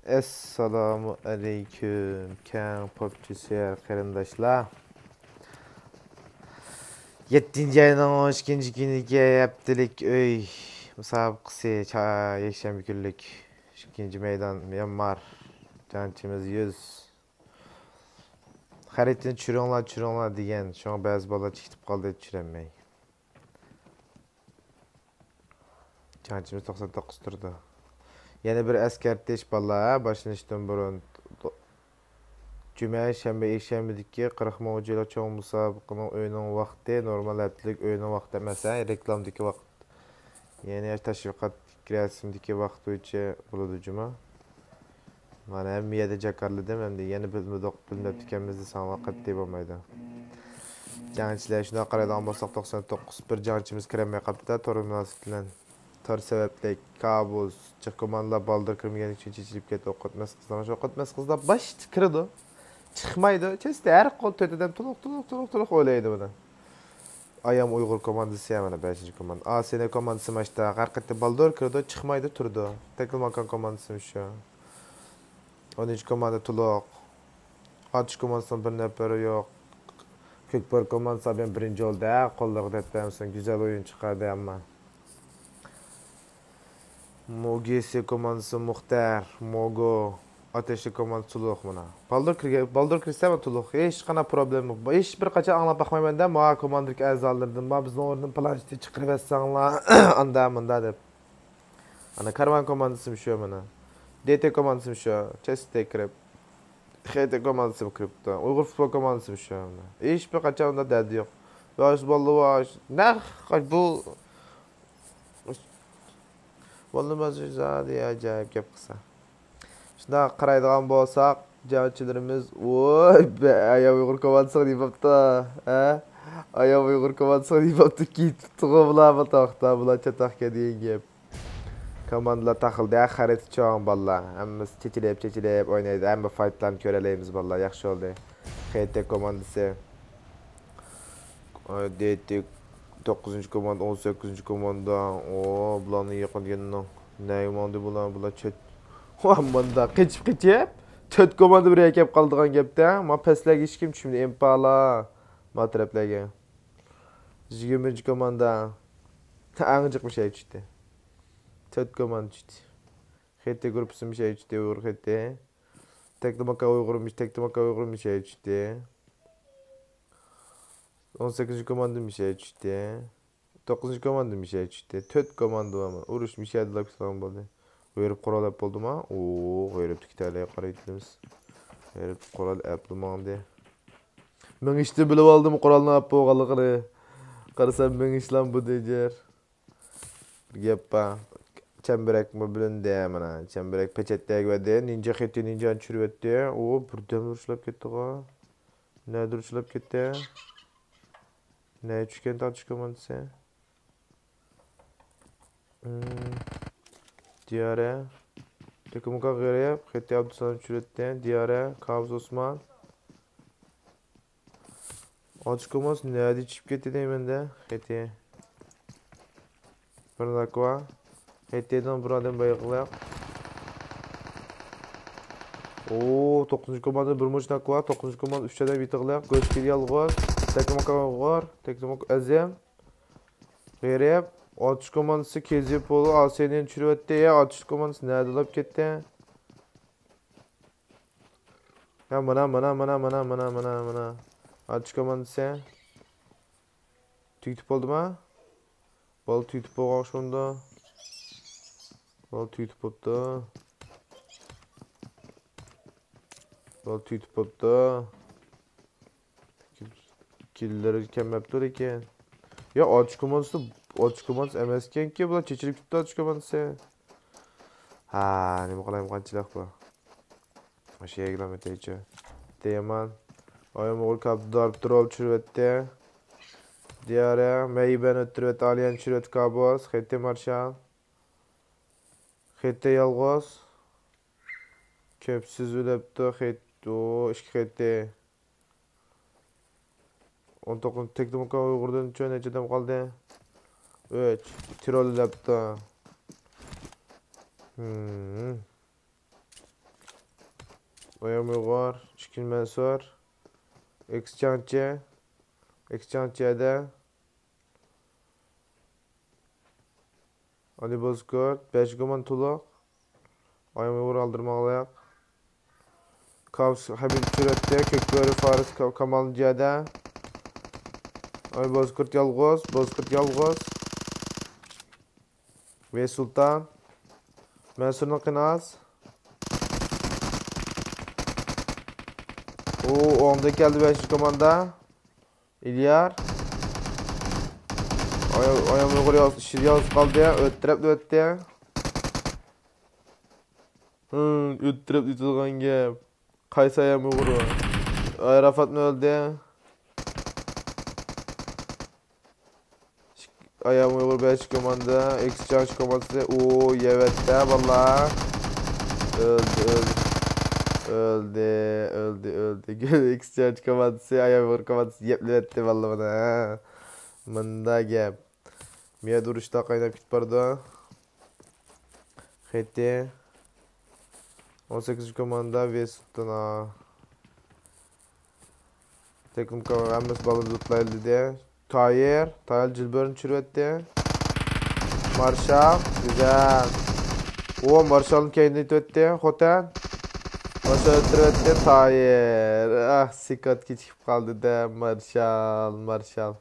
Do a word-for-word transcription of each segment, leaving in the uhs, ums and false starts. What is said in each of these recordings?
ئەسسالامۇ ئەلەيكۇم، كەڭ پوپچى سۆيەر قېرىنداشلار. يەتتىنچى ئاينىڭ ئون ئىككىنچى كۈنىدىكى ھەپتىلىك ئۆي مۇسابىقىسى، چا-، يەكشەنبە كۈنلۈك ئىككىنچى مەيدان، ميانمار. جەڭچىمىز يۈز. خەرىتىنى چۈشۈرۈڭلار، چۈشۈرۈڭلار دېگەن، شۇڭا بەزى بالىلار چېكىتىپ قالدى، چۈشۈرەلمەي. جەڭچىمىز توقسان توققۇز تۇرىدۇ. يەنە بىر ئەسكەرتىش، بالىلار، ھە، باشلىنىشتىن بۇرۇن، جۈمە، شەنبە، يەكشەنبىدىكى قىرىق مىڭ ئوجىلىق چوڭ مۇسابىقىنىڭ ئۆينىڭ ۋاقتى نورمال ھەپتىلىك ئۆينىڭ ۋاقتى ئەمەس، ھە، رېكلامىدىكى ۋاقىت. يەنى تەشۋىقات رەسىمدىكى ۋاقىت بويىچە بولىدۇ جۇمۇ. مانا ھەممە يەردە جاكارلىدىم، ئەمدى يەنە بىلمىدۇق، بىلمەپتىكەنمىز دېسەڭلار قەتئىي بولمايدۇ. جەڭچىلەر شۇنداق قارايدىغان بولساق، توقسان توققۇز بىر جەڭچىمىز كىرەلمەي قاپتۇ، تور مۇناسىۋىتى بىلەن. تور سەۋەبلىك كابۇس، جىق كوماندىلار بالدۇر كىرمىگەنلىكى ئۈچۈن چېچىلىپ كەتتى. ئوقۇتمەس قىزلار، ئوقۇتمەس قىزلار باشتا كىرىدۇ، چىقمايدۇ. چېستى ھەر قول تۆت ئادەم تولۇق، تولۇق، تولۇق، تولۇق ئويلايدۇ بۇنى. ئايام ئۇيغۇر كوماندىسى، مانا بەشىنچى كوماندا. ئاسىيانە كوماندىسى ماشتا ھەر قېتىم بالدۇر كىرىدۇ، چىقمايدۇ، تۇرىدۇ. تەكلىماكان كوماندىسىمۇ شۇ. ئونىنچى كوماندا تولۇق. ئاتۇش كوماندىسىنىڭ بىر نەپىرى يوق. كۆكبۆرە كوماندىسى ئابىيان بىرىنچى بولدى، ھە، قوللىرىغا دەپ بەرمىسۇن، گۈزەل ئويۇن چىقاردى ئەمما. موگېسى كوماندىسى مۇختەر، موگو، ئاتەشلىك كوماندا تولۇق مانا. بالدۇر كىرگەن، بالدۇر كىرسە مانا تولۇق. ھېچقانداق پروبلېما يوق. ھېچبىر قاچان ئاڭلاپ باقمايمەن دە، ما كوماندىدىكى ئەزالىرىدىن، ما بىزنىڭ ئورنىدىن پىلانچىنى چىقىرىۋەتسەڭلار، ئاندا مۇندا دەپ. ئانا كارۋان كوماندىسىمۇ شۇ مانا. دې تې كوماندىسىمۇ شۇ. چېستى كىرىپ. خې تې كوماندىسىمۇ كىرىپتۇ. ئۇيغۇر فۇتبول كوماندىسىمۇ شۇ مانا. ھېچبىر قاچان ئۇنداق دەردى يوق. ۋاش بالدى ۋاش. نەق بۇ. بالدى مازى زادى ئاجايىپ گەپ قىلسا. شۇنداق قارايدىغان بولساق، جەڭچىلىرىمىز، ۋوي، بە-، ئايام ئۇيغۇر كوماندىسىغا نېمە بوپتۇ، ھە؟ ئايام ئۇيغۇر كوماندىسىغا نېمە بوپتۇ؟ كېتىپتىغۇ بۇلار، بۇ تاختا، بۇلار چاتاق دېگەن گەپ. كوماندىلار تاقىلدى، ھە، خەرىتە چوڭ بالىلار. ھەممىسى چېچىلىپ، چېچىلىپ ئوينايدۇ. ھەممە فايتلارنى كۆرەلەيمىز بالىلار. ياخشى بولدى. خې تې كوماندىسى. ئاي، دېيتتى، توققۇزىنچى كوماندا، ئون سەككىزىنچى كوماندا. ئو، بۇلارنى يېقىن دېگەننىڭ. نەگە ماڭدى بۇلار؟ بۇلار چەت. ۋا، ماندا قېچىپ، قېچىپ. تۆت كوماندا بىر يەرگە كەپ قالىدىغان گەپتە. ما پەسلەرگە ھېچكىم چۈشمىدى. ئىمپالا. ما تەرەپلەرگە. يىگىرمىنچى كوماندا. ئەڭ جىق مۇشەگە چۈشتى. تۆت كوماندا چۈشتى. خېتى گۇرۇپپىسى مۇشەگە چۈشتى، ئۇيغۇر خېتى. تەكلىماكان ئۇيغۇر مۇش-، تەكلىماكان ئۇيغۇر مۇشەگە چۈشتى. ئون سەككىزىنچى كوماندا مۇشەگە چۈشتى. توققۇزىنچى كوماندا مۇشەگە چۈشتى. تۆت كوماندا بار. ئۇرۇش مۇشەدىلا كۈتىدىغان بولدى. غېرىب قورال ئەپ بولدىما؟ ئو، غېرىبتىكى تەلەيگە قارايتتىمىز. غېرىب قورال ئەپلا ماڭدى. مېڭىشتىن بىلىۋالدىم قورالنى ئەپ بولغانلىقىنى. قارىسام مېڭىشلام بۇ دېجەر. بىر گەپ بار. چەمبىرەكمۇ بىلىندى مانا. چەمبىرەك پېچەتلەيگە بەردى. نىنجا خېتى نىنجانى چۈشۈرۈۋەتتى. ئۇ بىردەم ئۇرۇشلاپ كەتتىغۇ. نەدە ئۇرۇشلاپ كەتتى؟ نەگە چۈشكەن تاغ چۈشكەن مانتىسى؟ دىيارە. تېكىمۇكا غېرىب. خېتى ئابدۇسالام چۈشۈرۈۋەتتى. دىيارە. كابۇس ئوسمان. ئاچكوماس نەدە چۈشۈپ كەتتى دەيمەن-دە، خېتى. بىر ناكۋا. خېتىدىن بىر ئادەم بايىقلىق. ئو، توققۇزىنچى كوماندا بىر مۇچ ناكۋا، توققۇزىنچى كوماندا ئۈچ ئادەم يېتىقلىق. گۆشكىل يالغۇز. تەكىماكا ئۇيغۇر. تەكىماكا ئەزىم. غېرىب. ئاتۇش كوماندىسى كېزىپ بولۇپ، ئاسىيانى چۈشۈرۈۋەتتى. يا، ئاتۇش كوماندىسى نەدە ئۇلاپ كەتتى؟ يا مانا، مانا، مانا. ئاتۇش كوماندىسى. تۈگىتىپ بولدىما؟ بال تۈگىتىپ بولغان ئوخشىمامدۇ؟ بال تۈگىتىپ بوپتۇ. بال تۈگىتىپ بوپتۇ. كىللىرى كەلمەپتۇ لېكىن. يا، ئاتۇش كوماندىسى، ئاتۇش كوماندىسى ئەمەسكەنكى، بۇلار چېچىلىپ كېتىپتۇ ئاتۇش كوماندىسى. ھا، نېمە قىلايمىقانچىلىق بۇ. ماشىنىگىلا مېتەيچۇ. تېمان. ئايام ئوغۇل كاپتۇ دارىپ تۇرۇپ چۈشۈرۈۋەتتى. دىيارە. مەيبەن ئۆتتۈرۈۋەتتى. ئالىيەنى چۈشۈرۈۋەتتى كابۇس. خېتى مارشال. خېتى يالغۇز. كەپسىز ئۆلەپتۇ. خېت-، ئۇ، ئىككى خېتى. ئون توققۇز تېكنىكا ئۇيغۇردىن چۆ نەچچە ئادەم قالدى؟ ئۈچ. تېررور ئۆلەپتۇ. ھىم. ئايام ئۇيغۇر، ئىككىنچى مەنسۇر. ئېكسچانچى. ئېكسچانچى يەردە. ئالى بوزكۇرت، بەش گۇمان تولۇق. ئايام ئۇيغۇر ئالدىرماغلىق. كاۋس ھەبىب سۈرەتتە، كۆك بۆرە فارس كا-، كامال جەدە. ئاي بوزكۇرت يالغۇز، بوزكۇرت يالغۇز. ۋەي سۇلتان. مەنسۇرنىڭ قېنى ئاز. ئۇ ئوڭدىن كەلدى بەشىنچى كوماندا. ئىليار. ئايام ئۇيغۇر يالغۇز، ئىشىدا يالغۇز قالدى. ئۆتتۈرۈپ ئۆتتى. ھىم، ئۆتتۈرۈپ ئېيتىلغان گەپ. قايسى ئايام ئۇيغۇر؟ ئايرافتمۇ ئۆلدى. ئايام ئۇيغۇر بەش كوماندا، ئېكسچانج كوماندىسى. ئۇ يەۋەتتە باللا. ئۆلدى، ئۆلدى. ئۆلدى، ئۆلدى، ئۆلدى. ئېكسچانج كوماندىسى، ئايام ئۇيغۇر كوماندىسى يەپلىۋەتتى باللا بۇنى. ھە. مۇندا گەپ. مىياد ئۇرۇشتا قايناپ كېتىپ بارىدۇ. خېتى. ئون سەككىزىنچى كوماندا ۋېسۇتتىنا. تېكنىكا ھەممىسى بالىنى لوتلايلى دېدى. تايىر، تايىر جىلبۆرىنى چۈشۈرۈۋەتتى. مارشال، گۈزەل. ئۇ مارشالنى كەينىدىن ئېتىۋەتتى، خوتەن. مارشال ئۆلتۈرۈۋەتتى، تايىر. ئاھ، سېكات كېچىكىپ قالدى-دە، مارشال، مارشال.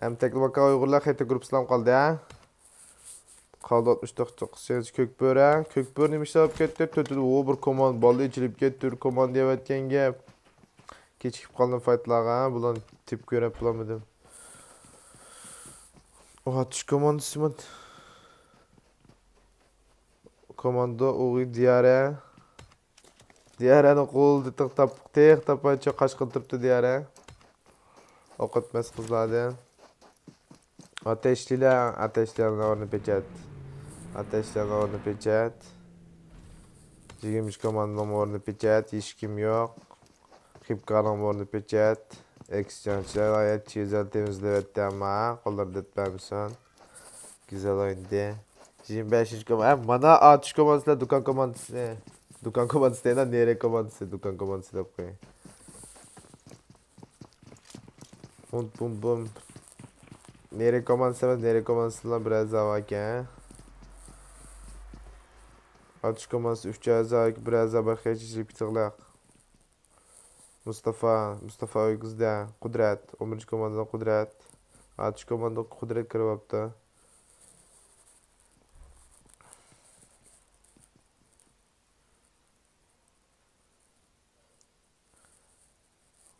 ئەمدى تەكلىماكان ئۇيغۇرلار خېتى گۇرۇپپىسىلام قالدى، ھە؟ قالدى ئاتمىش توققۇز سېنىز كۆك بۆرە. كۆك بۆرە نېمە ئىشلەپ كەتتى؟ تۆتىدە ئۇ بىر كوماند، باللا ئېچىلىپ كەتتى، بىر كوماند دەۋەتكەن گەپ. كېچىكىپ قالدىم فايتلارغا، بۇلارنى تېپىپ كۆرۈپ بولالمىدىم. ئۇ ئاتۇش كوماندىسىمۇ. كوماندا ئوغۇي دىيارە. دىيارەنى قولىدا تېخى تاپ-، تېخى تاپمايچۇ قاچقىلى تۇرۇپتۇ دىيارە. ئوقۇتماس قىزلاردىن. ئاتەشلىلەر، ئاتەشلىلەرنىڭ ئورنى پېچەت. ئاتەشلىلەرنىڭ ئورنى پېچەت. يىگىرمە ئۈچ كوماندىنىڭ ئورنى پېچەت، ھېچكىم يوق. خىپكارنىڭ ئورنى پېچەت. ئېكسچانچلار ھايات چىزەل تېمىزلەۋەتتى ئەمما قوللىرى دەت بەرمىسۇن. گۈزەل ئوينىدى. يىگىرمە بەشىنچى كوماندا. ھە، مانا ئاتۇش كوماندىسى بىلەن دۇكان كوماندىسى. دۇكان كوماندىسى دەيدۇ، نېرى كوماندىسى، دۇكان كوماندىسى دەپ قوياي. بۇم، بۇم، بۇم. نېرى كوماندىسى ئەمەس، نېرى كوماندىسىدىلا بىر ئەزا باركەن. ئاتۇش كوماندىسى ئۈچ ئەزا، بىر ئەزا بار، خېجىلىپ كېتىغلىق. مۇستافا، مۇستافا ئۆگۈزدە، قۇدرەت، ئون بىرىنچى كوماندىدىن قۇدرەت. ئاتۇش كوماندىغا قۇدرەت كىرىۋاپتۇ.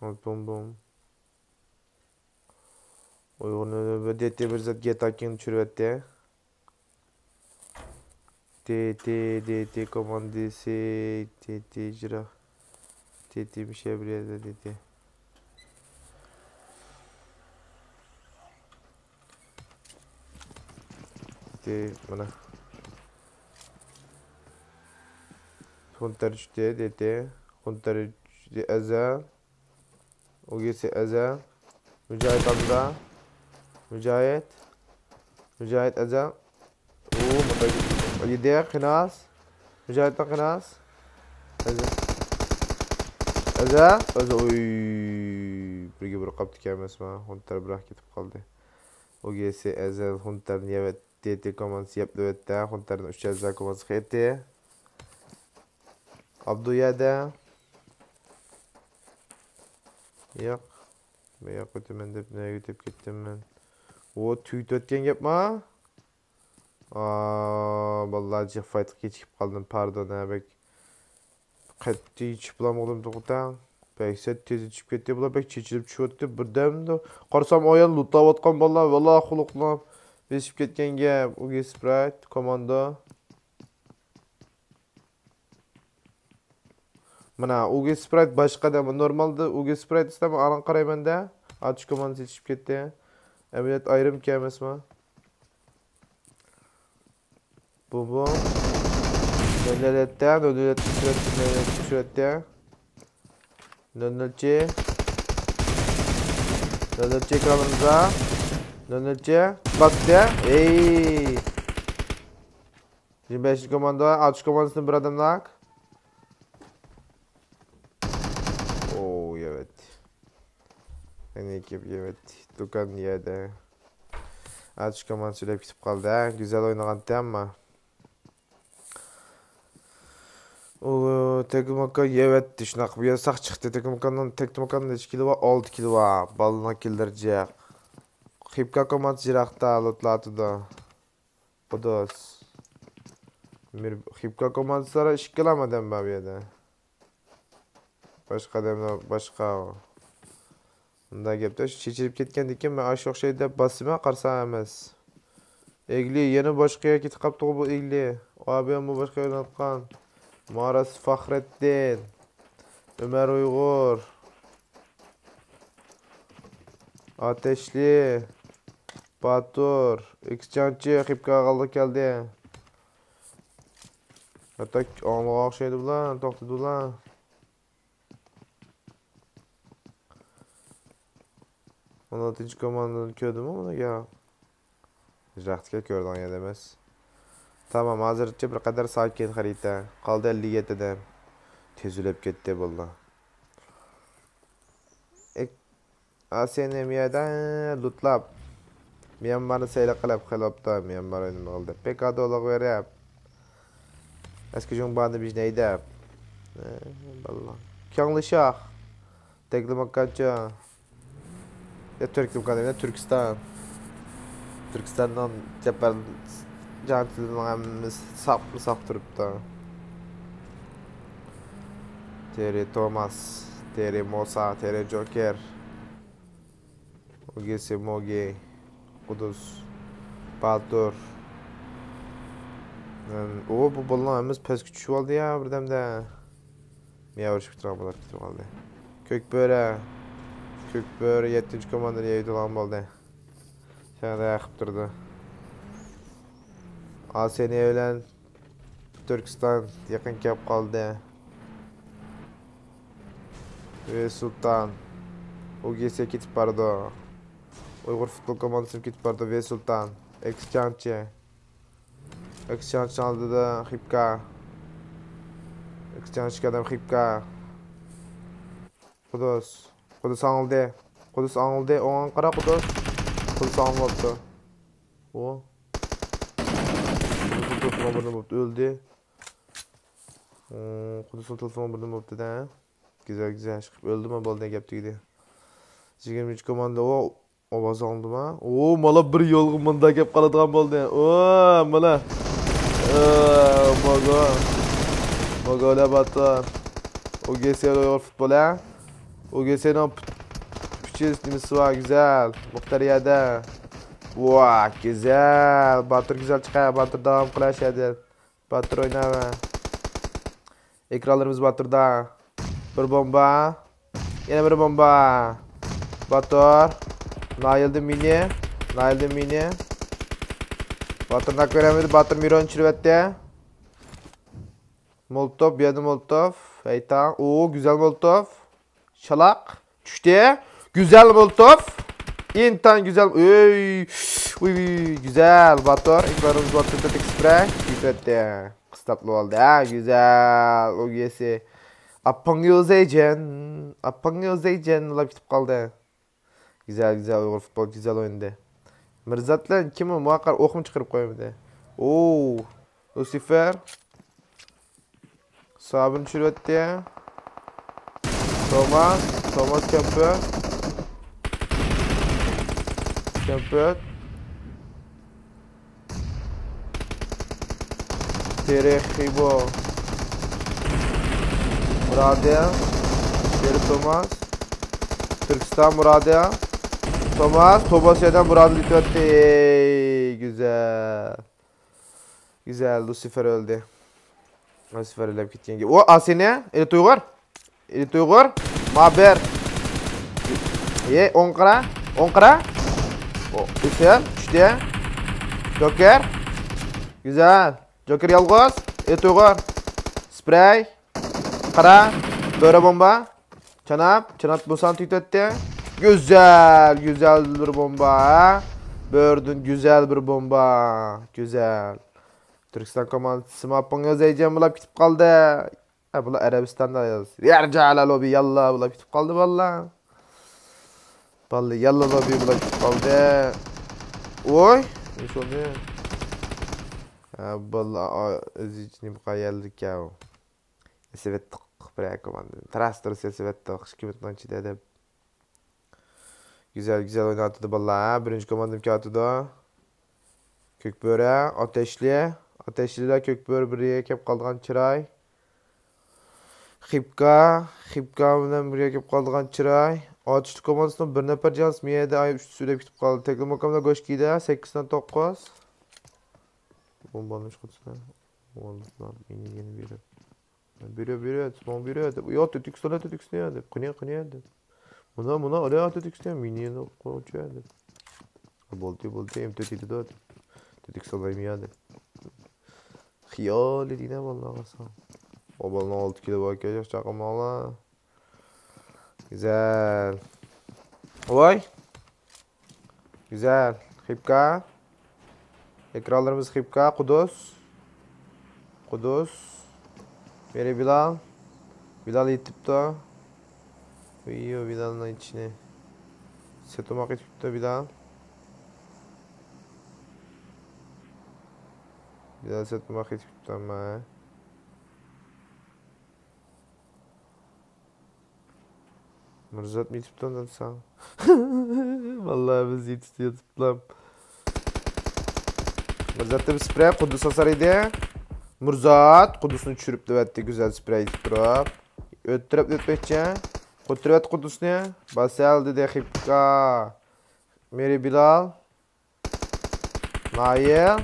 بوم، بوم. ئۇيغۇرنى بىر دېتى بىر زات گېتا كىڭ چۈشۈرۈۋەتتى. تېتى، دېتى كوماندىسى، تېتى ئىجرا. تېتى مىشە بىر يەردە دېتى. دېتى، مانا. خۇنتەر چۈشتى، دېتى. خۇنتەر چۈشتى، ئەزەل. ئوگېسى ئەزەل. مۇجاھىد ھامزا. مۇجاھىد. مۇجاھىد ئەزەل. ئۇ، مۇتاگى. يېدى، قېنى ئاز. مۇجاھىدنىڭ قېنى ئاز. ئەزەل. ئەزەل. ئەزەل. ئۇي. بىرگە بىر قاپتىكەن ئەمەسما. خۇنتەر بىراق كېتىپ قالدى. ئوگېسى ئەزەل خۇنتەرنى يەۋەتتى. تېتى كوماندىسى يەپلىۋەتتى. خۇنتەرنىڭ ئۈچ ئەزەل كوماندىسى خېتى. ئابدۇ يەردە. ياق. مەن ياق ئۆتىمەن دەپ نەگە ئۆتۈپ كەتتىم مەن. ئۇ تۈگىتىۋەتكەن گەپما؟ ئا، باللا جىق فايتقا كېچىكىپ قالدىم، پاردون ھە بەك. قەتئىي چىپلام بولدۇم توختاڭ. بەك سەت تېز چۈشۈپ كەتتى، بۇلار بەك چېچىلىپ چۈشۈۋەتتى. بىردەمدە قارىسام ئايال لوتلاۋاتقان باللا، ۋالا خۇلۇقلاپ بېسىپ كەتكەن گەپ. ئۇگى سپرايت، كوماندا. مانا، ئۇگى سپرايت باشقا دەم. نورمالدا ئۇگى سپرايت ئىستەم، ئاڭا قارايمەن دە. ئاتۇش كوماندىسى چۈشۈپ كەتتى. ئەمەلىيەت ئايرىم كەمەسمۇ؟ بۇ، بۇ. نۆل نۆل يەتتە، نۆل نۆل يەتتە سۈرەتتە، نۆل نۆل يەتتە سۈرەتتە. نۆل نۆل چى. نۆل نۆل چى ئېكرانىمىزدا. نۆل نۆل چى. باستى. ئەي. يىگىرمە بەشىنچى كوماندا، ئاتۇش كوماندىسىدىن بىر ئادەم ناك. يەنە كېلىپ يەۋەتتى. دۇكان يەردە. ئاتۇش كوماندىسى ئۆلۈپ كېتىپ قالدى. ھە، گۈزەل ئوينىغانتى ئەمما. ئۇ تەكلىماكان يەۋەتتى. شۇنداق بۇ يەر ساق چىقتى. تەكلىماكاننىڭ، تەكلىماكاننىڭ نەچچە كىلى بار؟ ئالتە كىلى بار. بالىنىڭ كىللىرى جىق. خىپكا كوماندىسى يىراقتا، لوتلاتىدۇ. قۇدۇس. بىر خىپكا كوماندىسى ئىككىلا ئادەم بار بۇ يەردە. باشقا ئادەملەر باشقا. ئۇنداق گەپتە، شۇ چېچىلىپ كەتكەندىكىن مەن ئاشۇ ئوخشايدۇ دەپ باستىم، قارىسام ئەمەس. ئېگلى يەنە باشقا يەرگە كېتىپ قاپتىغۇ بۇ ئېگلى. ئابىيەممۇ باشقا يەردە ياتقان. مارس فەخرەتتىن. ئۆمەر ئۇيغۇر. ئاتەشلى. باتۇر. ئېكسچانچى خىپكا ئالغىلى كەلدى. ھەتتا ئاڭلىغان ئوخشايدۇ بۇلار، توختىدى بۇلار. ئون ئالتىنچى كوماندىنى كۆردۈممۇ بۇنى؟ ياق. يىراقتىكى كۆرىدىغان يەر ئەمەس. تامام، ھازىرچە بىر قەدەر ساكىت خەرىتە. قالدى ئەللىك يەتتە ئادەم. تېز ئۆلۈپ كەتتى بالىلار. ئاسىيانى مىيەدە لوتلاپ، ميانمارنى سەيلە قىلىپ، خېلى بوپتۇ، ميانمار ئوينىمىغىلى دەپ. پېكادولىغا بېرىپ، ئەسكى جۇڭبانى بىژنەي دەپ. ئە، باللا. كياڭلىشاخ. تەكلىماكانچا. يا تۈركلىماكان دەيمەن، تۈركىستان. تۈركىستاننىڭ جاپار جانچىلىرىنىڭ ھەممىسى ساپمۇ ساپ تۇرۇپتۇ. تېرى توماس، تېرى موسا، تېرى جوكېر. ئوگېسى موگې، قۇدۇس، باتۇر. ئۇ، بۇ بالىنىڭ ھەممىسى پەسكە چۈشۈۋالدى يا بىردەمدە. مىيا ئۇرۇشۇپ كېتىدىغان بولۇپ كېتىپ قالدى. كۆك بۆرە. كۆك بۆرە يەتتىنچى كوماندىنى يەيدىغان بولدى. شۇنداق قىلىپ تۇرىدۇ. ئاسىيانى بىلەن تۈركىستان يېقىن كېلىپ قالدى. ۋېي سۇلتان. ئوگېسى كېتىپ بارىدۇ. ئۇيغۇر فۇتبول كوماندىسىمۇ كېتىپ بارىدۇ. ۋېي سۇلتان. ئېكسچانچى. ئېكسچانچنىڭ ئالدىدا خىپكا. ئېكسچانچ ئادەم خىپكا. قۇدۇس. قۇدۇس ئاڭلىدى. قۇدۇس ئاڭلىدى. ئوڭغا قارا قۇدۇس. قۇدۇس ئاڭلىماپتۇ. ئۇ. قۇدۇسنىڭ تېلېفونى بىرنى بوپتۇ، ئۆلدى. ئۇ، قۇدۇسنىڭ تېلېفونى بىرنى بوپتۇ-دە. گۈزەل، گۈزەل. ئىشقىلىپ ئۆلدىمۇ بولدى گەپ تۈگىدى. يىگىرمىنچى كوماندا، ئۇ ئاۋاز ئاڭلىدىما؟ ئۇ، مانا بىر يولغا مۇنداق گەپ قىلىدىغان بولدى. ئۇ، مانا. ئۇ، موگو. موگو باتۇر. ئۇ، گېسى ئۇيغۇر فۇتبولى. ئۇ، گېسىنىڭ پۇت-، پۇچى نېمىسى بار، گۈزەل. مۇختەر يەردە. ۋا، گۈزەل. باتۇر گۈزەل چىقار. باتۇر داۋام قىلار شەدىل. باتۇر ئويناۋە. ئېكرانلىرىمىز باتۇردا. بىر بومبا. يەنە بىر بومبا. باتۇر. نايىلدىن مىنى. نايىلدىن مىنى. باتۇر ناك بېرەلمىدى. باتۇر مىرونى چۈشۈرۈۋەتتى. مولوتوف، بۇ يەردە مولوتوف. ھەيتاڭ. ئۇ، گۈزەل مولوتوف. شالاق. چۈشتى. گۈزەل مولوتوف. ئىنتايىن گۈزەل. ئۆي. ئۇي، ئۇي، گۈزەل. باتۇر. ئېكرانىمىز باتۇر. تېتىك سپرەي. كېتىۋەتتى. قىستاپلا بولدى. ھە، گۈزەل. ئۇ، گېسى. ئاپاڭ يوزەيجەن. ئاپاڭ يوزەيجەن. ئۇلاپ كېتىپ قالدى. گۈزەل، گۈزەل، ئۇيغۇر فۇتبول گۈزەل ئوينىدى. مىرزات بىلەن كىم ئۇ؟ مۇۋاقىر ئوقمۇ چىقىرىپ قويمىدى. ئوو. لۇسىفېر. سابىرنى چۈشۈرۈۋەتتى. توماس. توماس كەمپۈت. كەمپۈت. تېرى خىبو. مۇرادى. تېرى توماس. تۈركىستان مۇرادى. توماس. توماس يەنە مۇرادى ئېتىۋەتتى. گۈزەل. گۈزەل. لۇسىفېر ئۆلدى. لۇسىفېر ئۆلۈپ كەتكەنگە. ئۇ، ئاسىنى. ئېلى تۇيغۇر. ئېلى تۇيغۇر. مابېر. ئېي، ئوڭ قارا. ئوڭ قارا. ئو، ئېسىل. چۈشتى. جوكېر. گۈزەل. جوكېر يالغۇز. ئېلى تۇيغۇر. سپرەي. قارا. بۆرە بومبا. چاناپ. چاناپ بولساڭ تۈگىتەتتى. گۈزەل. گۈزەل بىر بومبا. بۆرىدىن گۈزەل بىر بومبا. گۈزەل. تۈركىستان كوماندىسى ماپىڭ زەيجان بولاپ كېتىپ قالدى. ھە، بۇلار ئەرەبىستاندا ياز. يەرجە ئەلە لوبى، ياللا، بۇلار كېتىپ قالدى، باللا. باللا ياللا لوبى بولاپ كېتىپ قالدى. ۋوي، نېمە بولدى؟ ھە، باللا، ئا، ئۆزى ئۈچۈن نېمە قايەلدىكەن ئۇ. ئېسىۋەتتۇق بىرەر كوماندىنى. تراس تۇرۇس ئېسىۋەتتۇق، ئىككى مىنۇتنىڭ ئىچىدە دەپ. گۈزەل، گۈزەل ئويناۋاتىدۇ باللا، ھە؟ بىرىنچى كوماندام كېلىۋاتىدۇ. كۆك بۆرە، ئاتەشلى. ئاتەشلىلەر كۆك بۆرە بىرگە كەپ قالىدىغان چىراي. خىپكا، خىپكا بىلەن بىرگە كەپ قالىدىغان چىراي. ئاتۇشلۇق كوماندىسىنىڭ بىر نەپەر جانسى مىيەدە ئايۇپ ئۈچ سۈرەپ كېتىپ قالدى. تەكلىماكامدا گوشكىدا سەككىز توققۇز. بومبالىنى چىقىرسا. بولدى، مېنى يەنە بېرىپ. بېرە، بېرە، سوڭ بېرە دەپ. يا، تېتىكسىلا، تېتىكسىنى يا دەپ. قېنى، قېنى يا دەپ. مۇنا، مۇنا، ئارا تېتىكسىنى يا، مېنى يەنە قوچۇ يا دەپ. بولدى، بولدى، ئېم تۆت يېتىدۇ دەپ. تېتىكسالايمۇ يا دەپ. خىيالى دېگىنە بالىلار قالسا. ئۇ بالىنىڭ ئالتە كىلو بار ئىكەن، ياخشى چاقىرماڭلار. گۈزەل. ۋاي. گۈزەل. خىپكا. ئېكرانلىرىمىز خىپكا. قۇدۇس. قۇدۇس. مېرى بىلال. بىلال يېتىپتۇ. ئۇيۇ، بىلالنىڭ ئىچىنى. سېتىماق يېتىپتۇ بىلال. بىلال سېتىماق يېتىپتۇ ئەمما. مىرزات مېتىپتۇ دەتسەڭ. ۋاللا بىز يېتىپ يېتىپلام. مىرزاتتا بىر سپرەي قۇددۇس ئاسار ئىدى. مىرزات قۇددۇسنى چۈشۈرۈپ دەۋەتتى، گۈزەل سپرەي ئېتىپ تۇرۇپ. ئۆتتۈرۈپ ئۆتمەكچى. قۇتتۇرۇۋەتتى قۇددۇسنى. باسەل دېدى خىپكا. مېرى بىلال. نايىل.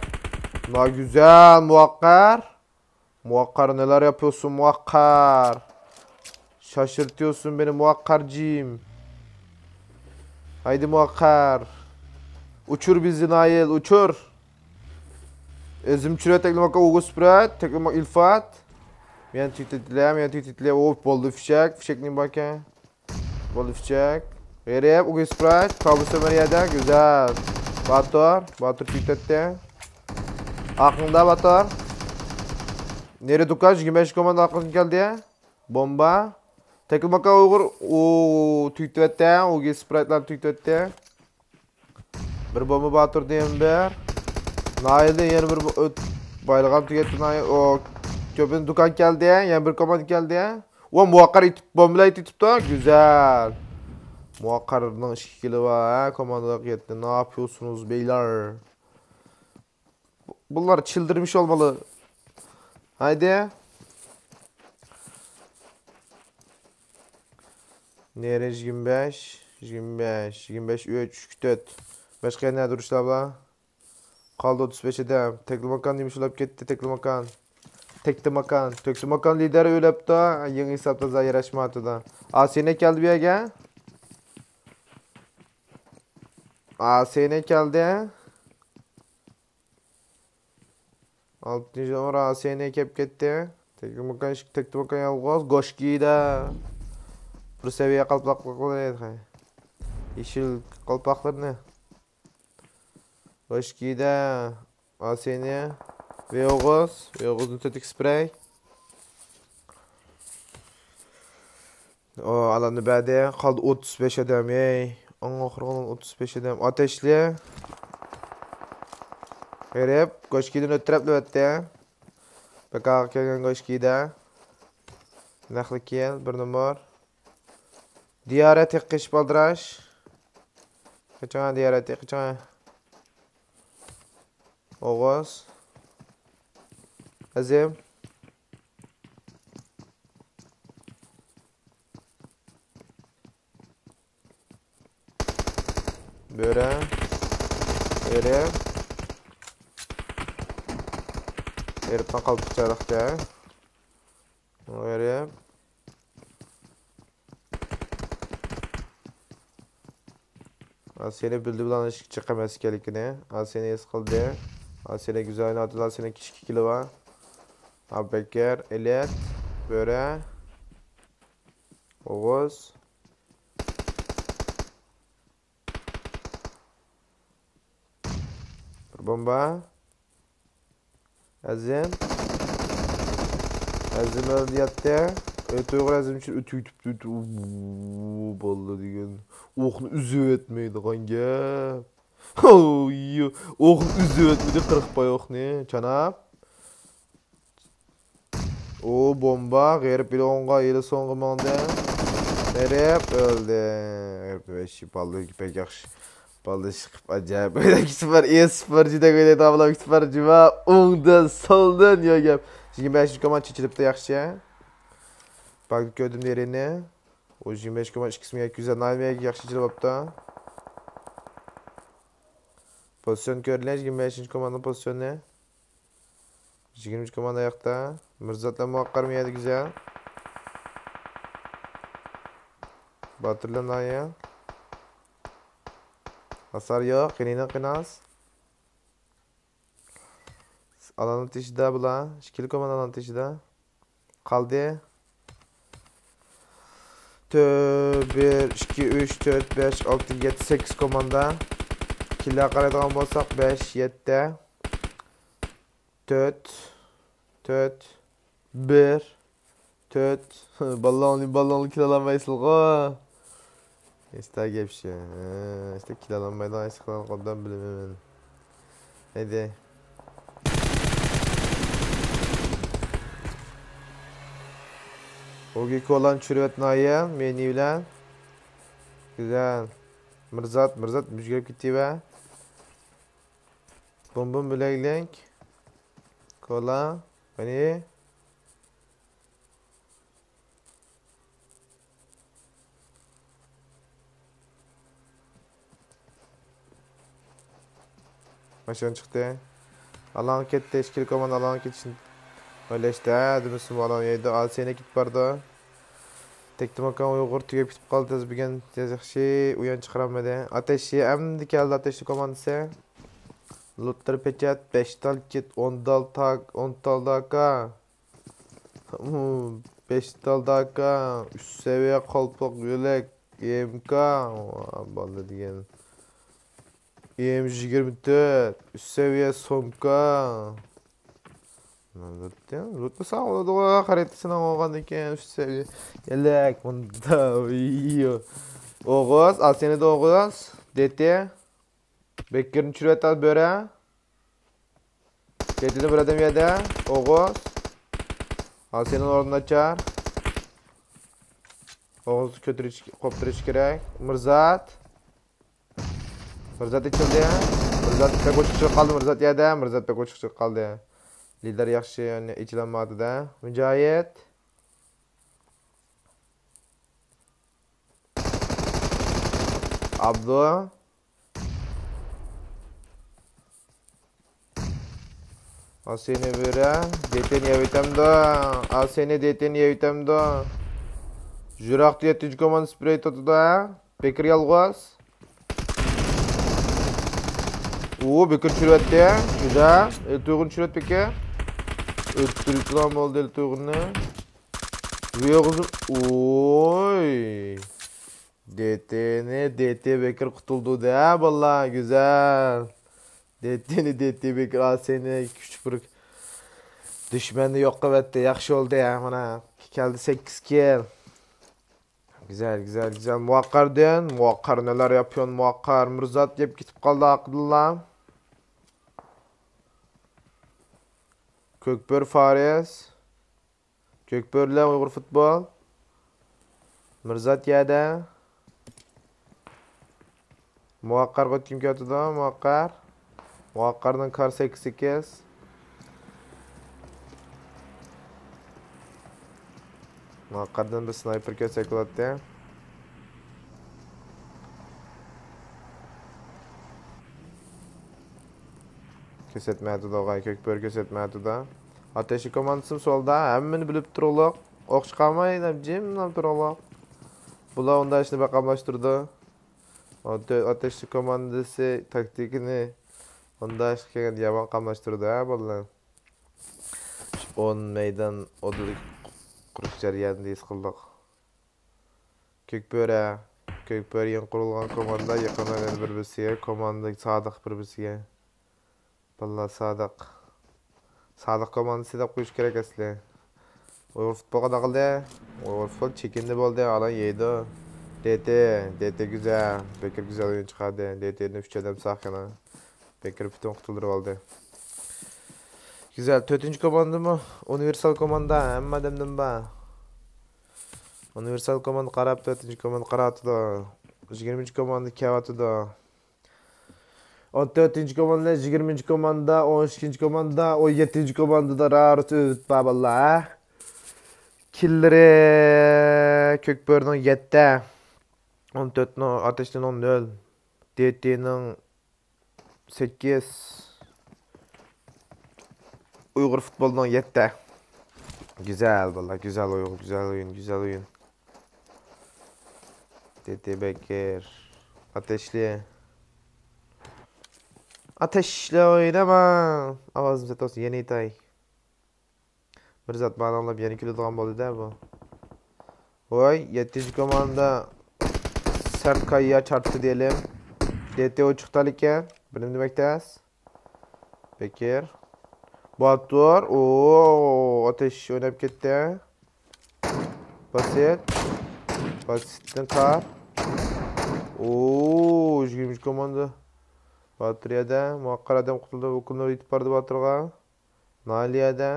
ناگۈزەل، مۇۋەققەر. مۇۋەققەر، نېلەر ياپىيوسۇن، مۇۋەققەر؟ شاشىرتىيوسۇن مېنى، مۇۋەققەرجىم. ھايدى، مۇۋەققەر. ئۇچۇر بىزنى، نايىل، ئۇچۇر. ئۆزۈم چۈشۈرە، تەكلىماكا ئوغۇز سۈپۈرەت، تەكلىماك ئىلفات. مېنى تۈيتەتلە، مېنى تۈيتەتلە. ئوف، بولدى، فىشەك. فىشەك نېمە باركەن؟ بولدى، فىشەك. غېرىب، ئوگىس پرايت، كابۇس ئۆمەر يەردە، گۈزەل. باتۇر، باتۇر تۈگىتەتتى. ئاقىڭدا باتۇر. نېرى دۇكان، يىگىرمە بەش كوماندا ئاقىڭ كەلدى. بومبا. تەكلىماكان ئۇيغۇر، ئۇ، تۈگىتىۋەتتى، ئوگىس پرايتلار تۈگىتىۋەتتى. بىر بومبا باتۇر دېيەم بىر. نايىلدىن يەنە بىر بو-، ئۆت-، بايلىغان تۈگەتتى نايىل. ئو، كۆپىن دۇكان كەلدى، يەنە بىر كوماندا كەلدى. ۋە مۇۋەققەر ئېتىپ، بومبىلار ئېتىپتۇ. گۈزەل. مۇۋەققەرنىڭ ئىككى كىلى بار، ھە، كوماندىغا يەتتى. ناپيوسۇنۇز بېيلار؟ بۇلار چىلدىرمىش ئولمىلى. ھايدى. نېرى يىگىرمە بەش، يىگىرمە بەش، يىگىرمە بەش، ئۈچ، ئۈچ، تۆت. باشقا يەنە نەدە ئۇرۇشلار بار؟ قالدى ئوتتۇز بەش ئادەم. تەكلىماكان نېمە ئىشلەپ كەتتى؟ تەكلىماكان. تەكتىماكان. تەكتىماكان لىدېر ئۆلەپتۇ. يېڭى ھېسابتا زايراشماتىدۇ. ئاسىنە كەلدى بۇ يەرگە. ئاسىنە كەلدى. ئالتىنچى نومۇر ئاسىنى كەپ كەتتى. تەكتىماكان، تەكتىماكان يالغۇز. گوشكىدا. بىر سەۋىيە قالپاقلىقلىرى. يېشىل قالپاقلىرىنى. گوشكىدا. ئاسىنى. ۋېيوغۇز. ۋېيوغۇزنى تۆتىكى سپرەي. ئۇ ئالاننى بەردى. قالدى ئوتتۇز بەش ئادەم، ھەي. ئەڭ ئاخىرقى ئوتتۇز بەش ئادەم. ئاتەشلى. غېرىب. گوشكىدىن ئۆتتۈرەپ نۆۋەتتە. بەكاغا كەلگەن گوشكىدە. نەقلى كېيىن، بىر نومۇر. دىيارەت قېچىپ ئالدىراش. قېچىڭا دىيارەت، قېچىڭا. ئوغۇز. ئەزىم. بۆرە. ئېرىپ. ئېرىپنىڭ قالپىقى چىرايلىقكەن. ئېرىپ. ئاسىينى بىلدى بۇلارنىڭ ئىشىك جىق ئەمەس ئىكەنلىكىنى. ئاسىينى ھېس قىلدى. ئاسىينى گۈزەل ئويناۋاتىدۇ. ئاسىينىڭ كىچىك كىلى بار. ئابۇبەكىر، ئېلىت، بۆرە، ئوغۇز. بىر بومبا. ئەزىم. ئەزىم ئۆلدى، ياتتى. ئەتە ئۇيغۇر ئەزىم ئۈچۈن ئۆتۈۋېتىپتۇ. ئۇ باللا دېگەن ئوقنى ئۈزۈۋەتمەيدىغان گەپ. ئوي، ئوقنى ئۈزۈۋەتمىدى، قىرىق پاي ئوقنى، چاناپ. ئۇ بومبا غېرىب ئىلى ئوڭغا، ئىلى سوڭغا ماڭدى. غېرىب ئۆلدى. غېرىب ۋەھشىي بالىلىرى بەك ياخشى. بالىلار ئىشقىپ ئاجايىپ ئويناپ كېتىپتىلەر. ئېسىپلار جۈدە ئوينايدىغان بالىلار كېتىپتىلەر. جۇما ئوڭدىن سولدىن يۆگەپ. يىگىرمە بەشىنچى كوماندا چېچىلىپتۇ ياخشى. باكتا كۆردۈم دېرىنى. ئۇ يىگىرمە بەشىنچى كوماندا ئىككىسى مېگە كۆزەل نايمەگە ياخشى چېچىلىپ بوپتۇ. پوزىتسىيون كۆرۈلگەن يىگىرمە بەشىنچى كوماندىنىڭ پوزىتسىيونى. يىگىرمىنچى كوماندا ئاياقتا. مىرزاتلار مۇۋەققەر مىيەدە گۈزەل. باتۇرلار نايىل. ھاسار يوق، قېنىينىڭ قېناس. ئالاننىڭ تېشىدا بۇلار. ئىككىلا كوماندا ئالاننىڭ تېشىدا. قالدى. تۆ-، بىر، ئىككى، ئۈچ، تۆت، بەش، ئالتە، يەتتە، سەككىز كوماندا. كىللەر قارايدىغان بولساق، بەش، يەتتە، تۆت، تۆت، بىر، تۆت. بالىلارنى، بالىلارنى كىللالالمايسىلغۇ. ئىشتا گەپ شۇ. ھە، ئىشتا كىللالالمايدىغان ئىش قىلغان قولدان بىلىمەن. ھەيدە. ئوگى كولان چۈشۈرۈۋەت نايىم، مېنى بىلەن. گۈزەل. مىرزات، مىرزات مۈجگۈرۈپ كېتىۋە. بۇم بۇم بۆلەكلىك. كولا. قېنى. ماشىنا چىقتى. ئالاڭغا كەتتى. ئىككىلا كوماندا ئالاڭغا كېتىشنى ئويلاشتى. ھە، دېمىسىمۇ ئالان يەيدۇ. ئاسىينى كېتىپ بارىدۇ. تەكتىماكان ئۇيغۇر تۈگەپ كېتىپ قالدى. تېز بۈگۈن تېز ياخشى ئويۇن چىقىرالمىدى. ئاتەشى ئەمدى كەلدى. ئاتەشلىك كوماندىسى. لوتلار پېچەت، بەش تال كىت، ئون تال تاك، ئون تال داكا. بەش تال داكا، ئۈچ سەۋىيە قالپاق يۆلەك، ئېم كا. ۋا، بالا دېگەن. ئېم يىگىرمە تۆت، ئۈچ سەۋىيە سومكا. لوتلىساڭ بولىدىغۇ، خەرىتىسىنىڭ بولغاندىن كېيىن ئۈچ سەۋىيە يۆلەك، مۇندا. ئوغۇز، ئاسىينىدا ئوغۇز، دېتى. بېكىرنى چۈشۈرۈۋەتتى بۆرە. دېتىدىن بىر ئادەم يەردە. ئوغۇز. ئاسىينىڭ ئورنى ناچار. ئوغۇز كۆتۈرۈش، قوپتۇرۇش كېرەك. مىرزات. مىرزات ئېچىلدى. مىرزات بەك ئوچۇق چىقىپ قالدى. مىرزات يەردە. مىرزات بەك ئوچۇق چىقىپ قالدى. لىدەر ياخشى، يەنى ئېچىلالمايۋاتىدۇ. مۇجاھىد. ئابدۇ. ئاسىينى بۆرە. دېتىنى يەۋېتەمدۇ؟ ئاسىينى دېتىنى يەۋېتەمدۇ؟ يىراقتا يەتتىنچى كوماندا سپرېي تۇتىدۇ، ھە؟ بېكىر يالغۇز. ئۇ بېكىر چۈشۈرۈۋەتتى. گۈزەل. ئېلتۇيغۇن چۈشۈرۈۋەت بېكىر. ئۆتتۈرۈپلا بولدى ئېلتۇيغۇننى. ۋىيوغۇزۇم. ئوي. دېتىنى دېتى بېكىر قۇتۇلدى دە، باللا، گۈزەل. دېتىنى دېتى بېكىر ئاسىينى كۈچ بىر دۈشمەننى يوق قىلىۋەتتى. ياخشى بولدى، مانا. كەلدى سەككىز كىل. گۈزەل، گۈزەل، گۈزەل. مۇۋەققەردىن، مۇۋەققەر نېلەر ياپىيون، مۇۋەققەر. مىرزات يەپ كېتىپ قالدى ئارقىدىنلا. كۆكبۆرە فارس. كۆكبۆرىلەر ئۇيغۇر فۇتبول. مىرزات يەردە. مۇۋەققەرگە ئۆتكۈم كېلىۋاتىدۇ، مۇۋەققەر. مۇۋەققەرنىڭ كار سەككىز سەككىز. مۇۋەققەردىن بىر سنايپېر كەلسەك بولاتتى. كۆرسەتمەيۋاتىدۇ، ئوغاي، كۆكبۆرە كۆرسەتمەيۋاتىدۇ. ئاتەشلىك كوماندىسىمۇ سولدا، ھەممىنى بىلىپ تۇرۇقلۇق. ئوق چىقارماي، جىملا تۇرۇقلۇق. بۇلار ئۇنداق ئىشنى بەك قاملاشتۇرىدۇ. ئاتەشلىك كوماندىسى تاكتىكىنى ئۇنداق ئىشقا كەلگەندە يامان قاملاشتۇرىدۇ، ھە، بالىلار. ئون مەيدان ئوتتۇرىدىكى قۇرۇش جەريانىدا ھېس قىلدۇق. كۆكبۆرە. كۆكبۆرە يېڭى قۇرۇلغان كوماندا، يېقىن مەيداندا بىر-بىرسىگە، كوماندا سادىق بىر-بىرسىگە. بالىلار سادىق. سادىق كوماندىسى دەپ قويۇش كېرەك ئەسلى. ئۇيغۇر فۇتبولغا قانداق قىلدى؟ ئۇيغۇر فۇتبول چېكىندى بولدى، ئالا يەيدۇ. دېتى، دېتى گۈزەل. بەكرى گۈزەل ئويۇن چىقاردى. دېتىنى ئۈچ ئادەم ساقىنى. بەكرى پۈتۈن قۇتۇلدۇرۇپ ئالدى. گۈزەل، تۆتىنچى كوماندىمۇ؟ ئۇنىۋېرسال كوماندا، ھەممە ئادەمدىن بار. ئۇنىۋېرسال كوماندا قاراپ، تۆتىنچى كوماندا قاراۋاتىدۇ. يىگىرمىنچى كوماندا كېلىۋاتىدۇ. ئون تۆتىنچى كوماندا، يىگىرمىنچى كوماندا، ئون ئىككىنچى كوماندا، ئون يەتتىنچى كوماندىدا رارۇت ئۆتۈپ بار بالىلار، ھە؟ كىللىرى كۆكبۆرىنىڭ يەتتە، ئون تۆتنىڭ، ئاتەشلىنىڭ نۆل، دېتىنىڭ سەككىز، ئۇيغۇر فۇتبولىنىڭ يەتتە. گۈزەل بالىلار، گۈزەل ئويۇن، گۈزەل ئويۇن، گۈزەل ئويۇن. دېتى بەكىر. ئاتەشلى. ئاتەشلى ئويناما. ئاۋازىم سەت بولسا يەنە ئېيتاي. بىر زات ماناڭلاپ يەنە كۈلىدىغان بولدى-دە بۇ. ۋاي، يەتتىنچى كوماندا سەركايا چارتتى دېيەلىم. دېتى ئوچۇق تالىكەن. بىر نېمە دېمەك تەس. بەكىر. باتۇر. ئوو، ئاتەش ئويناپ كەتتى. باسىت. باسىتتىن كار. ئوو، يىگىرمە ئۈچ كوماندا. باتۇر يەردە. مۇۋەققەر ئادەم قۇتۇلدى. ئۇكۇنۇر يېتىپ باردى باتۇرغا. نالىيەدە.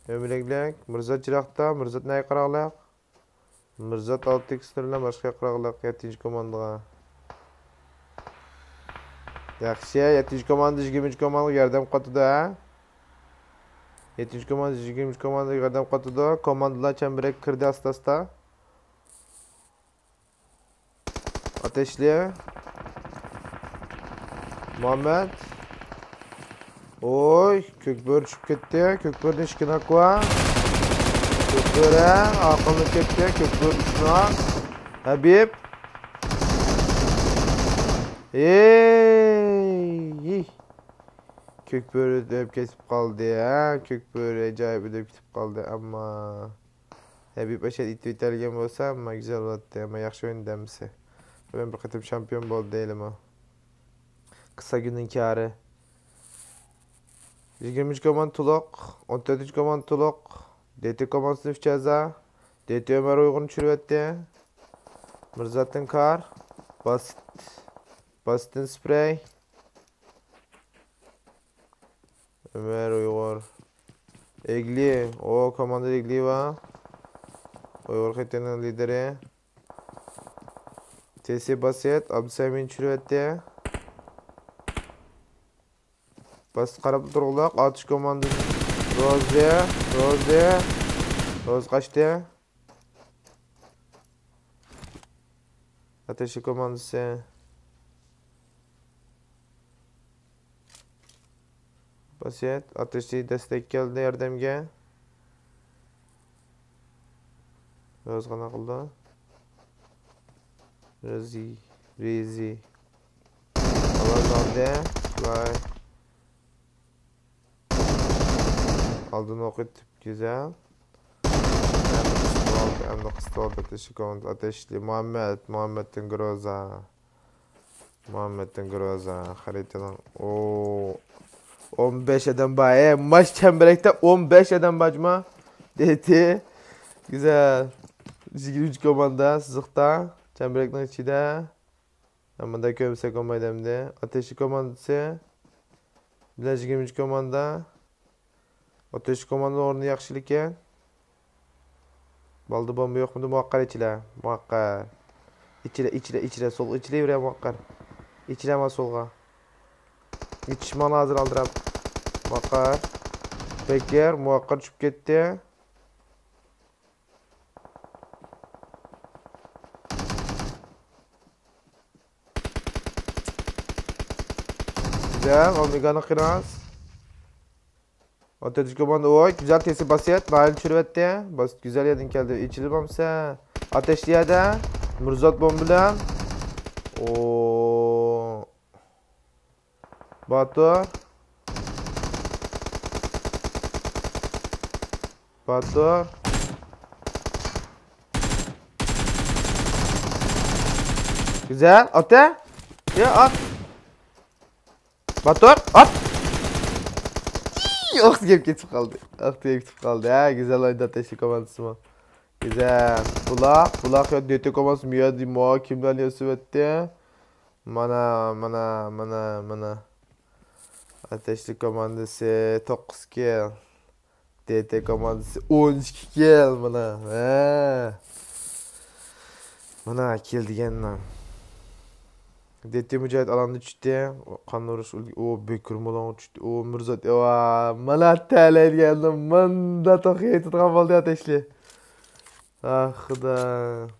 ئۆمۈرەكلىك. مىرزات چىراغدا. مىرزات نەگە قاراقلىق؟ مىرزات ئالتە ئىكس بىلەن باشقا قاراقلىق يەتتىنچى كوماندىغا. ياخشى، يەتتىنچى كوماندا يىگىرمىنچى كوماندىغا ياردەم قىلىۋاتىدۇ، ھە؟ يەتتىنچى كوماندا يىگىرمىنچى كوماندىغا ياردەم قىلىۋاتىدۇ. كوماندىلار چەمبىرەككە كىردى ئاستا-ئاستا. ئاتەشلى. مۇھەممەد. ئوي، كۆكبۆرە چۈشۈپ كەتتى. كۆكبۆرىدىن ئىككى ناك بار. كۆكبۆرە ئاقىلىنىپ كەتتى. كۆكبۆرە ئۈچ ناك. ھەبىب. ئېي. كۆكبۆرە ئۆلۈپ كېتىپ قالدى، ھە؟ كۆكبۆرە ئاجايىپ ئۆلۈپ كېتىپ قالدى، ئەمما. ھەبىب ئاشات ئېتىۋېتەلىگەن بولسا، ئەمما گۈزەل بولاتتى، ئەمما ياخشى ئوينىدى ھەممىسى. بۈگۈن بىر قېتىم شامپىيون بولدى ھېلىمۇ. قىسا كۈننىڭ كارى. يىگىرمىنچى كوماندا تولۇق، ئون تۆتىنچى كوماندا تولۇق. دېتى كوماندىسى ئۈچ ئەزا. دېتى ئۆمەر ئۇيغۇرنى چۈشۈرۈۋەتتى. مىرزاتتىن كار. باسىت. باستىن سپرەي. ئۆمەر ئۇيغۇر. ئېگلى. ئو، كوماندا ئېگلى بار. ئۇيغۇر خېتىنىڭ لىدېرى. تېسى باسىت. ئابدۇسەمىننى چۈشۈرۈۋەتتى. باس قاراپ تۇرغۇلۇق. ئاتۇش كوماندىسى. روزى. روزى. روزى قاچتى. ئاتەشلىك كوماندىسى. باسىيەت، ئاتەشلىك دەستەك كەلدى ياردەمگە. روزى قانداق قىلدى؟ رىزى، رىزى. ئاۋاز ئالدى. ۋاي. ئالدىن ئوق ئېتىپ، گۈزەل. ئەمدى قىستىۋالدى، ئەمدى قىستىۋالدى. ئاتەشلىك كوماندا، ئاتەشلىك. مۇھەممەد، مۇھەممەدتىن گروزا. مۇھەممەدتىن گروزا. خەرىتىنىڭ، ئو، ئون بەش ئادەم بار. ئەي، ماش چەمبىرەكتە ئون بەش ئادەم بار جۇما. دېتى. گۈزەل. يىگىرمە ئۈچ كوماندا سىزىقتا. چەمبىرەكنىڭ ئىچىدە. مۇنداق كۆرمىسەك بولمايدۇ ئەمدى. ئاتەشلىك كوماندىسى بىلەن يىگىرمە ئۈچ كوماندا. ئاتەشلىك كوماندا ئورنى ياخشى لېكىن. بالدا بومبا يوقمىدى؟ مۇۋەققەر ئىچىلە. مۇۋەققەر. ئىچىلە، ئىچىلە، ئىچىلە. سولغا ئىچىلەيۋېرە مۇۋەققەر. ئىچىلە ما سولغا. يېتىشماڭ ھازىر ئالدىراپ. مۇۋەققەر. بەكىر، مۇۋەققەر چۈشۈپ كەتتى. گۈزەل، ئومېگانى قىراس. ئاتەتىش كوماندا، ئوي، گۈزەل تېسى باسىيەت، ناھىل چۈشۈرۈۋەتتى. باس، گۈزەل يەردىن كەلدى، ئېچىلىپ بولمىسا. ئاتەشلى يەردە، مۇرزات بومبا بىلەن. ئو. باتۇر. باتۇر. گۈزەل، ئاتە. يا، ئات. باتۇر، ئات. ئاخ، گەپ كېتىپ قالدى. ئاخ، گەپ كېتىپ قالدى. ھە، گۈزەل ئوينىدى ئاتەشلىك كوماندىسىمۇ. گۈزەل. بۇلا، بۇلا خىيال دېتى كوماندىسى مۇيادى مۇ كىملەرنى ياسىۋەتتى؟ مانا، مانا، مانا، مانا. ئاتەشلىك كوماندىسى توققۇز كىل. دېتى كوماندىسى ئون ئىككى كىل، مانا. ھە. مانا، كىل دېگەننىڭ. دېتى مۇجاھىد ئالاندىن چۈشتى. قان ئۇرۇش ئۈلگە-، ئۇ بۆكۈر مۇلۇڭغا چۈشتى. ئۇ مىرزات، ئەۋا، مانا تەلەيدىگەننى ماندا توخۇيتىدىغان بولدى ئاتەشلى. ئاھ، خۇدا.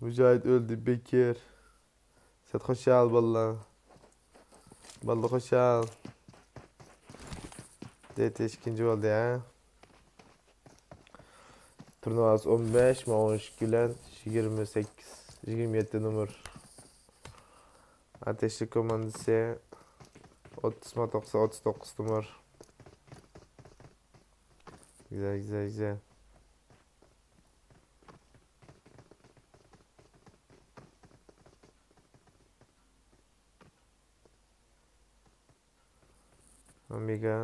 مۇجاھىد ئۆلدى، بېكىر. سەت خۇشال، باللا. باللا خۇشال. دېتى ئىككىنچى بولدى، ھە؟ تۇرنىۋاس ئون بەش، ماۋۇ ئون ئىككى بىلەن يىگىرمە سەككىز، يىگىرمە يەتتە نومۇر. ئاتەشلىك كوماندىسى ئوتتۇز ما توقسان، ئوتتۇز توققۇز نومۇر. گۈزەل، گۈزەل، گۈزەل. ئومېگا.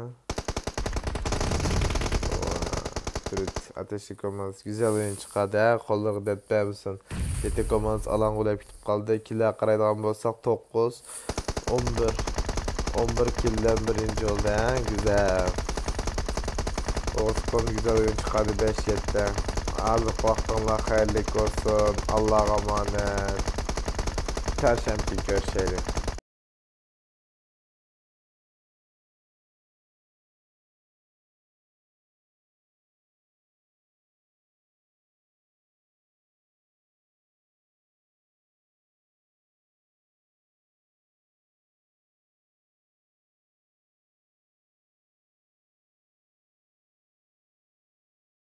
تۈرۈت ئاتەشلىك كوماندىسى گۈزەل ئويۇن چىقاردى. ھە، قوللىرىغا دەرد بەرمىسۇن. دېتى كوماندىسى ئالاڭغا ئۆلۈپ كېتىپ قالدى. كىللەرگە قارايدىغان بولساق، توققۇز، ئون بىر. ئون بىر كىللەر بىرىنچى بولدى. ھە، گۈزەل. ئوغۇز كوماندىسى گۈزەل ئويۇن چىقاردى. بەش يەتتە. ھازىرقى ۋاقتىڭلار خەيرلىك بولسۇن. ئاللاغا ئامانەت. چارشەنبە كۈنى كۆرۈشەيلى.